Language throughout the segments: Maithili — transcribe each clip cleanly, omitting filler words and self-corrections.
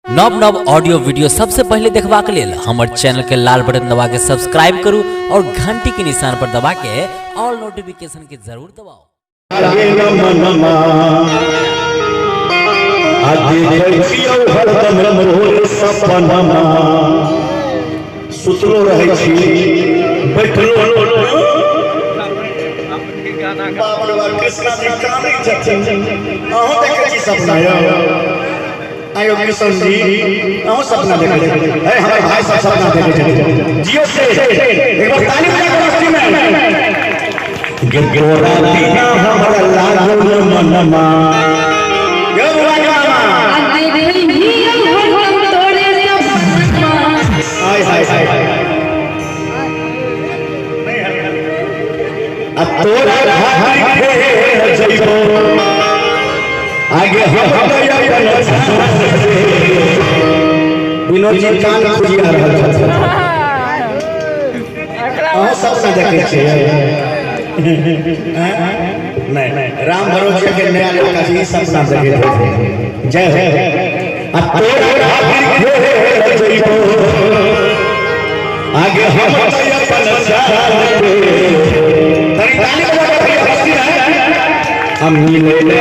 नव नव ऑडियो वीडियो सबसे पहले देखबाक लेल हमर चैनल के लाल बटन दबा के सब्सक्राइब करू और घंटी के निशान पर दबा के ऑल नोटिफिकेशन के जरूर दबाओ। आगे न मनमा आ देखै छियौ हरदम तोहर सपनमा। सुतलो रहै छी बैठलो। बाप रे बाप, कृष्णा जी कानै छथिन। अहूँ देखै छी सपना यौ? आयो किशन जी, अहूँ सपना देखै छी? हे हमर भाई सब सपना देखै छथिन। जियो से एक बार ताली बजा के मस्ती में। गोरा बिना हमरा लागल मनमा यौ बुआ के मामा। हाय हाय हाय। आ तोरा खातिर खेल जइबो आगे हम अपन जान से। विनोद जी कान खुजिया रहल छथिन। अहूँ सपना देखै छियै? नहीं, राम भरोसे के नया लड़का जी सपना देखे थे। जय हो। आ तोरा खातिर खेल जइबो आगे हम अपन जान के। तनी ताली बजा के भैया मस्ती रहे। हम मिले ले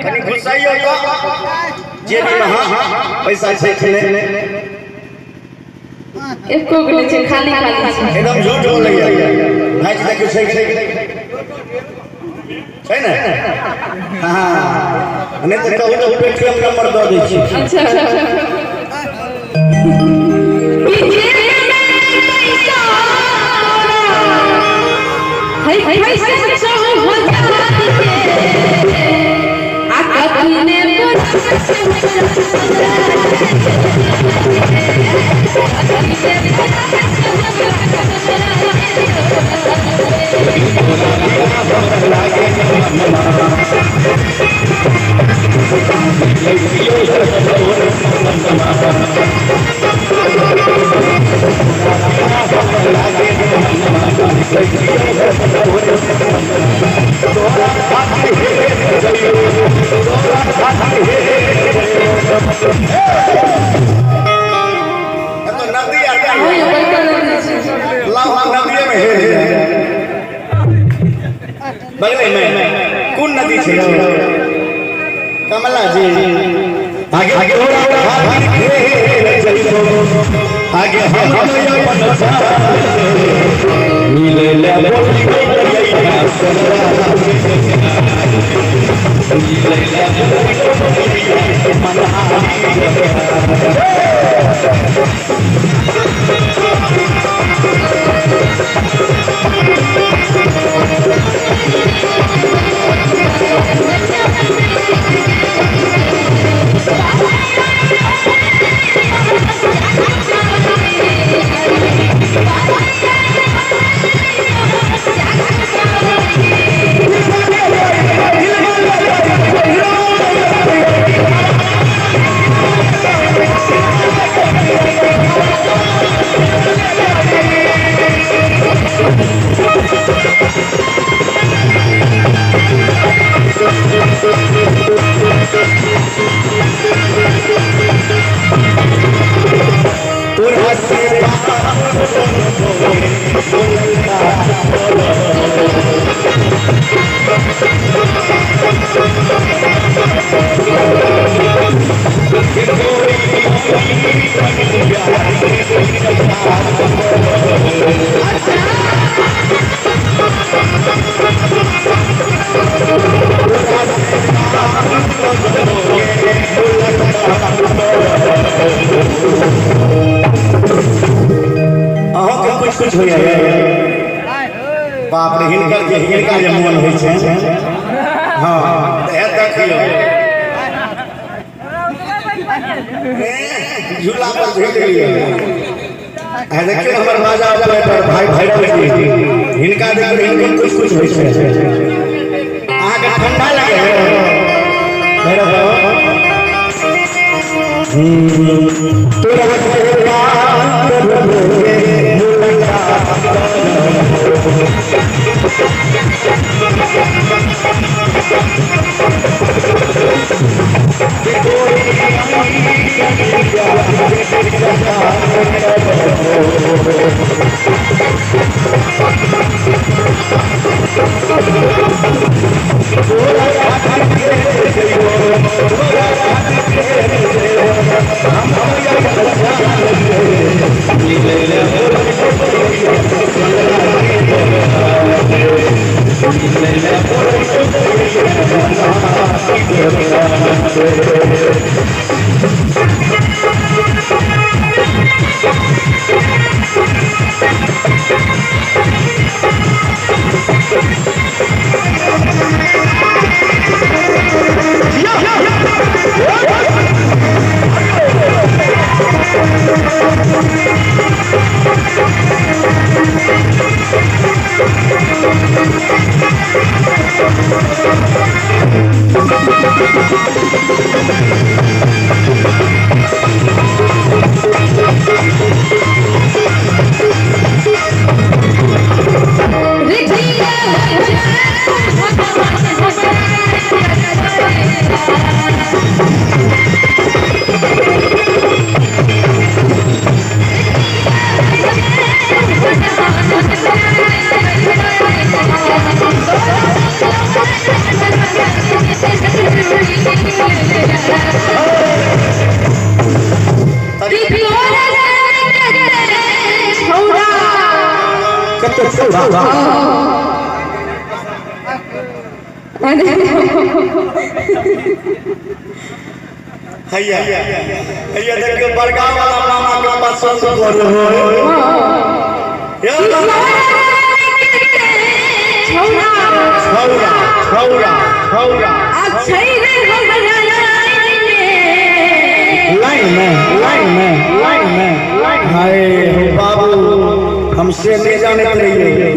कनी घुसाइयो तो जेबी में। हाँ, पैसा छै कि नहि? एको गो नहि छै, खाली खाली छै। एकदम झूठ बोलैया भाई जी। देखियौ, छै छै ने? हाँ, नहि तऽ कहू तऽ पेटीएम नंबर दऽ दै छी। अच्छा, आ कखने एतऽ नदी आ लाओ, हम नदिये में हेल जाए। बगले में कोन नदी छै कमला जी? आगे तोरा खातिर खेल जइबो आगे हम अपन जान मिले ले बोली। तोरा से अहूँके कुछ कुछ होइए। बाप रे, हिनकर जे हिनका जे मोन होइ छै। हाँ हे देखियो झूला पर झूल लियो। हे देखियो हमर बाजा ऑपरेटर भाई भैरव जी, हिनका देखियो हिनको कुछ कुछ होइ छै। अहाँके ठंडा लगे है भैरव बाबा? तोरा कते छौड़ा हैया हैया देखियो बड़गांव वाला मामा के पसंद करो हो। छौड़ा छौड़ा छौड़ा लाइन में लाइन में लाइन में। हाय बाबू हमसे नहीं जाने रहिए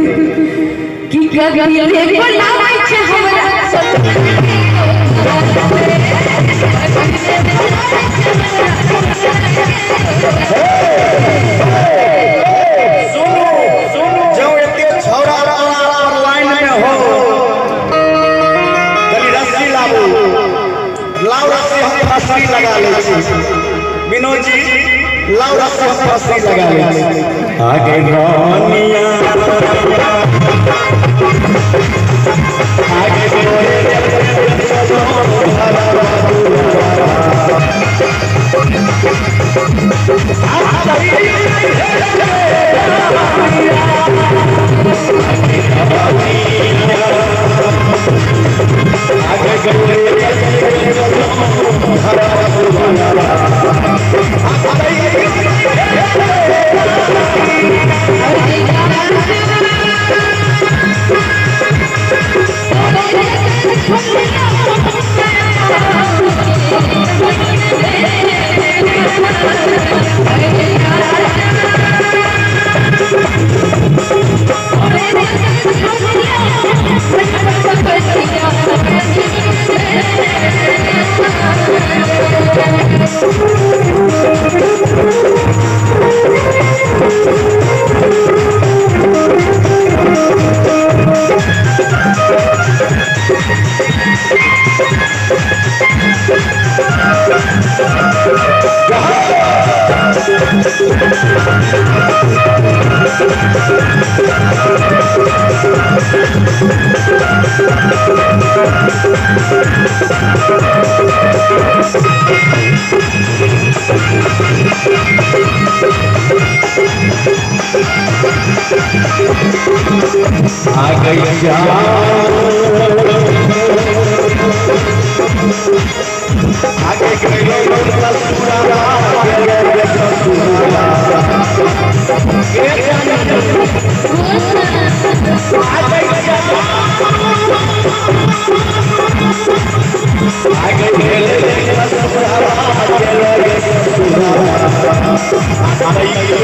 की कभी बोलाबै छै हमरा। सुनो जो एते छौड़ा पर लाइन में हो कनी रस्सी लाबू, लाओ रस्सी हम रस्सी लगा लै छी। विनोद जी लाओ रस्सी हम रस्सी लगा लै छी। आगे रानिया आगे आ गई आ गई। हमरा ई